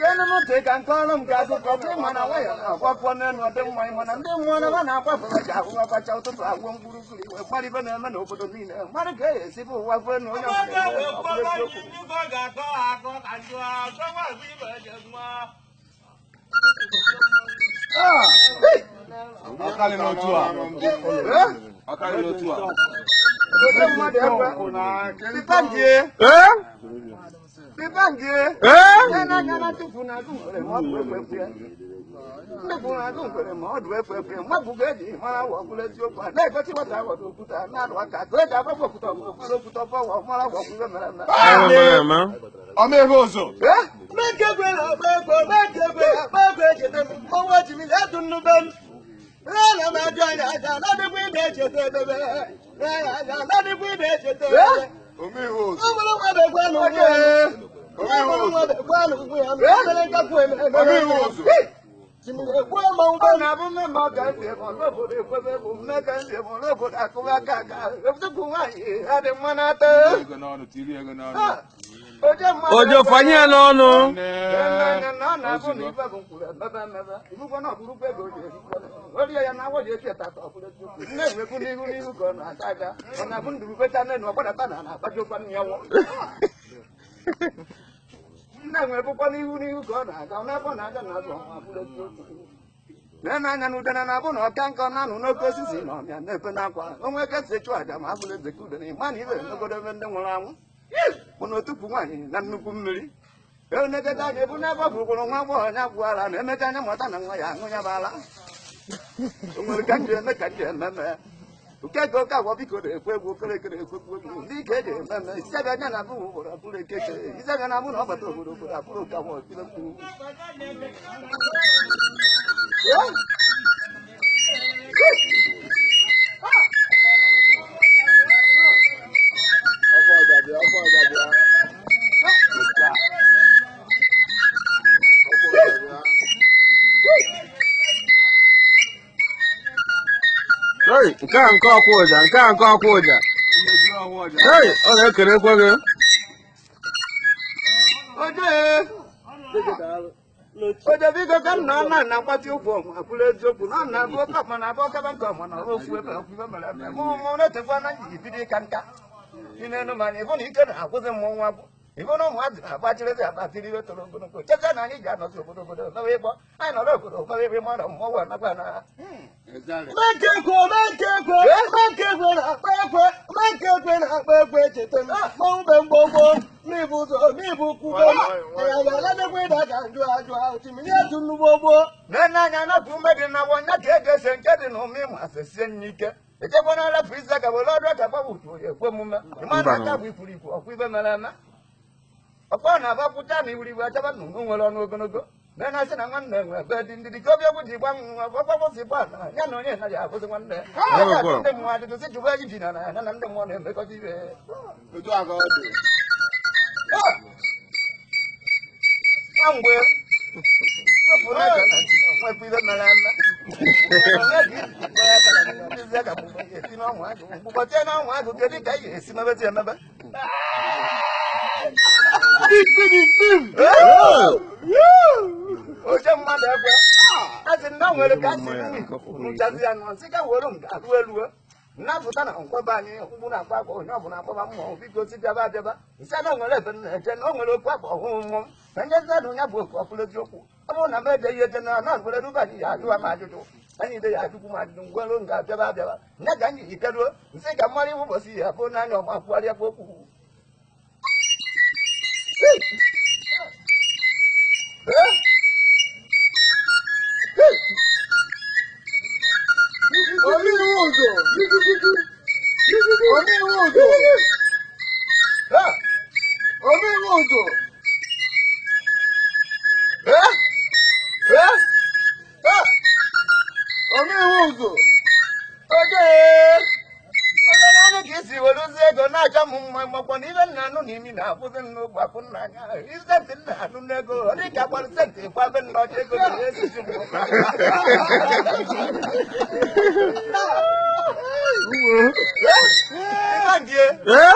Geenụ m ntị ka nke ọrụ m ga akụkọ bụ ịma na nwayọ na-agbapụ n'elu ọdị mma, ịma na ndị mmụọ na ha na-agbapụ ji ahụ abacha ụtụtụ agwọ mkpụrụ mmiri wee mara ibe na-eme n'obodo niile, mara ka e esi bụ ụwa fue na onye ọbụla eme ọ bụrụ eziokwu. Ah, hey! Ọkarị n'otu a. Eh? Ọkarị n'otu a. Obodo mmadụ ekwe. Pipandie. Ee? Pipandie. Ee? N'anya na tupu na agụ ngwere ma ọ bụ ekwe ekwe. Ndị na agụ ngwere ma ọ bụ ekwe ekwe. Mmadụ ga-eji mara wa ọbụla eziokwu a na-egosi nwata aghọdọ okwute a na-arụ aka ka eji agbapụ okwute ọbụ okwute okwute ọbụ ọwa mara wa ọbụla mere eme. Mere eme. Ọma ebe ụzọ. Eh? Mekegwe na-akpa ekwe, mekegwe na-akpa ekwe, echeta m ọnwa jimili etu nnube m. Na m ajụ anya aja, na-adịkwa ị na-echeta edebe. Na aja, na-adịkwa ị na-echeta edebe. Ome ihe ụzọ. Ọ bụrụ nwa bekwe na ụgbụ ya. Ọ bụrụ nwa bekwe na ụgbụ ya. Mere nkakwu eme. Ome ihe ụzọ. Jimili egbuo ma Ọ ụgbọ na-abụ mmemme ọka ntị ebe n'obodo ekwebe bụ mme ka ntị ebe n'obodo akụba aka aka tupu nwaanyị adị mma n'ata. Ego n'ọnụ, tiri ego n'ọnụ. Ah, oje mmadụ Ojo fanye ya n'ọnụ. Anya na ọ na-abụ na ife bụ mkpụrụ emebe emebe ibukwa na ọbụrụkwa ego ji erikwa orie ya na awọ ji echi etata ọbụrụ eziokwu nne nwekwu n'ihu n'ihu ka ọ na-ata aja, ọ na-abụ nduru fecha n'elu ọgbadata na na-akpajikwa nne ya wọ. Nne nwebụkwa n'ihu n'ihu ka ọ na-aga, ọ na-abụ na aja na-azụ ọnwa bụrụ eziokwu. Lee n'anya na udene na-abụ na ọka nkọ na-anụ n'oke osisi na ọmịa na-efe n'akwa onwe ka esi chụ aja ma abụrụ eze ka udene ma na ibe emegodo ebe ndị nwụrụ anwụ bụ na otukwu nwaanyị na nnukwu mmiri enegede anya ebu n'ebe ọ bụrụkwuru nwa agbọghọ ya gwụ ala na emecha anya mụta na nwa ya aṅụ ya bụ ala. O nwere ka nji eme ka nji ememe oke ka oke agwọ biko na-ekwe egwu okereke na-ekwekwu egwu ndị ike eji eme eme isi abịa anya na abụ obodo abụrụ ekeke isi abịa na abụ na ọbata obodo obodo abụrụ oke agwọ tire mkpu. Ọkwa ọja bịa, ọkwa ọja bịa. Ọkwa ọja bịa. Hey, nke a nke ọkwa ụja, nke a nke ọkwa ụja. Mmezi ọhụụ ọja. Hey, ọ na-ekerekwa gị. Oje oje biko ka nna nna na-akpati ụkwụ ọnwa akwụrụ eziokwu na nna abụ oke ọkpa na abụ ọkaba nke ọma na ofu ebe okwu ibe mere eme mụ mụ na-etekwa na njiji bido ịka nka ị na-enu m anya ịbụ na ike na-agwụzi mmọnwụ agwụ ịbụ na ụmụazị na-agbachirịzi abatịrị iwe toro ogologo cheta na anyị ji anọzi obodo obodo mewe ịgbọ anyị nọrọ obodo mewe ịgbọ mara mmọnwụ anakwa na Exactly. Mekegwe, mekegwe, mekegwe na-akpa ekwe, mekegwe na-akpa ekwe, echeta m. Mmanwụ be mgbogbo, n'ibu ụzọ, n'ibu kwube m. Ya aladekwa ịda ka njụ ajụ ahụ, chimili etu nnukwu ogbo. Nene anya n'otu ume dị na wọnya ka eji ese nke dị n'ụmị ma sesie nye ike echekwa na alapụ isi ka were ọdụ aka gbawa utu oyi ekwe omume ịma na aka bụ ifuru ikwu ọkwa ibe mere eme ọkpọ na-agbapụcha na iwuriwe achaba nnụnụ nwere ọnụ ogologo na na-asị na nwanne nwe ebe dị ndị dị ka obi ọgwụ ji gba nwa ọgbọgbọsi gba na ya na onye naghị abụzi nwanne ya. Ya bụ ndị mmụọ ajụjụ si jụba ji na na ya na ndị mmụọ na-emekọta ibe. Otu a ka ọ dị. Ah! Na mgbe wepụrụ aka na nti na nwekwa ibe mere eme mgbụgbọtie n'ọnwa agụ kedu ka ị ga-esi mebezi emebe? Oche mmadụ ekwe a sị na o nwere ka a si nụchazi ya nọ nsị ka were m ga-alụ elu nnapụta na nkwaba anyị ụgbụ na-akpa akwa onye ọbụla akpọba mmụọ biko si bịaba abịaba nsị na o nwere ebe m na-eje na o nwere okwu akpa ọhụụ mmụọ na nyezi na onye bụ oku ọbụla eziokwu ọ bụrụ na m eje ihe eje na na nwere ruba anyị ya ajụwa m ajụjụ anyị ide ya ajụkwu m ajụjụ ngwere m ga-abịaba abịaba nya ka anyị ikeruo nsị ka mmadụ iwu ụbọchị ya bụ n'anya ọma kwugharịakwa okwu. Omi iwu ụzọ. Omi iwu ụzọ. Omi iwu ụzọ. Omi iwu ụzọ. Oje onye naanị ka isi werezie ego na-acha m mma makwa na ibe nna anụ na imi na-abụzi m n'ogbe akwụ nna anya isentị nna anụ n'ego ọ dị ka gbara sentị kwa be nna ọcha ego dị esisi m. Ịba ndie Ee?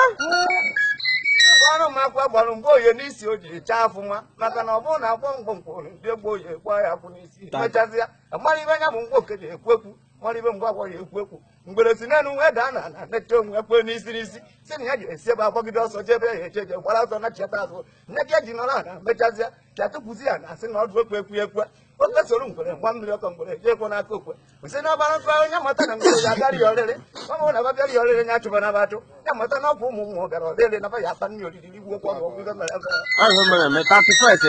Anụ m akwa gbara mgbe oye n'isi o jiri chaa afụma, maka na ọ bụrụ na agbọ mgbọ mkpụrụ ndị egbo oye gbaa ya akwụ n'isi mechazịa mara ibe anya bụ mgbe oke ji ekwu ekwu, mara ibe mgbe agwọ ya ekwu ekwu. Mgbere si n'elu wee daa na ana necha onwe kwe n'isi n'isi, si na ya ji esi ebe agbagide ọsọ jebe ya eche eje gbara ọsọ na cheta azụ nne ka eji nọrọ ana mechazịa ka tụpụzi ya na asị na ọdụ ekwe ekwu ekwe oke soro ngwere ngwa mmiri ọkọ ngwere jee ekwe n'aka okwe si na ọbara ntụ onye mata na ngwere ya abịara ya ọrịrị, ọ bụrụ na ba bịara ya ọrịrị ya chụba na ba achụ ya mata na ọkwa ụmụ mmụọ bịara ọrịrị na ba ya akpa nri oriri igbu okwu ọgwụ ibe mere ebe. Ahụ mere eme 31st,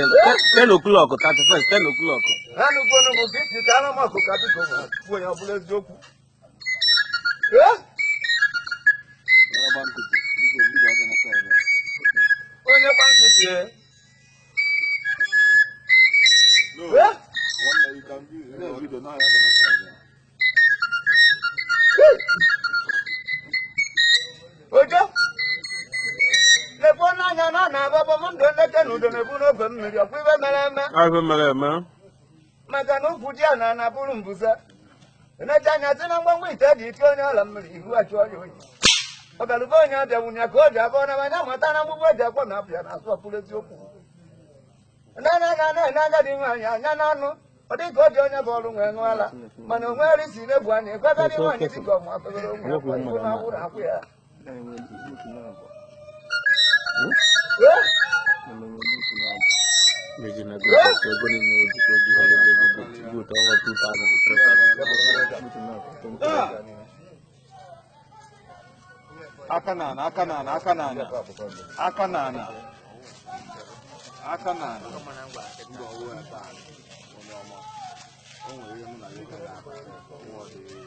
10 o'clock, 31st, 10 o'clock. Ha nukwu onugbu ka isi ka anụ m ọkụ ka biko ma kwuo ya ọ bụla eziokwu. Onye gba nkịtị e. Ee? Ojo lekwa n'anya na ọ na-agbaba m ndụ nleke na udo na-ebu n'oge mmiri ọkwa ibe mere eme. Ahụ mere eme. Maka na ukwu ji a na ana bụrụ mbuze enecha anya si na mgbamgba ite eji iti onye ọla mmiri ihu achụ ọya oyi ọbịalụbe onye ọbịa nwunye ka o ji abụọ na anya mata na mgbugbu eji akpọ na abịa na azụ ọpụrụ eziokwu na na na na na agadi nwaanyị anya na anụ ọ dị ka o ji onye bụ ọrụ nwee ṅụọla mana onwe si na-ebu anya ekwe agadi nwaanyị dị ka ọmụ akpegoro onwe akwa ibu na awụrụ akwụ ya. Ee? Good, over 2,000, 3,000. Aka n'ala, aka n'ala, aka n'ala, aka n'ala, aka n'ala. Ndị ọwụ ebe a, onye ọma. O nwere ihe mụ na ya gara nwa dị ya.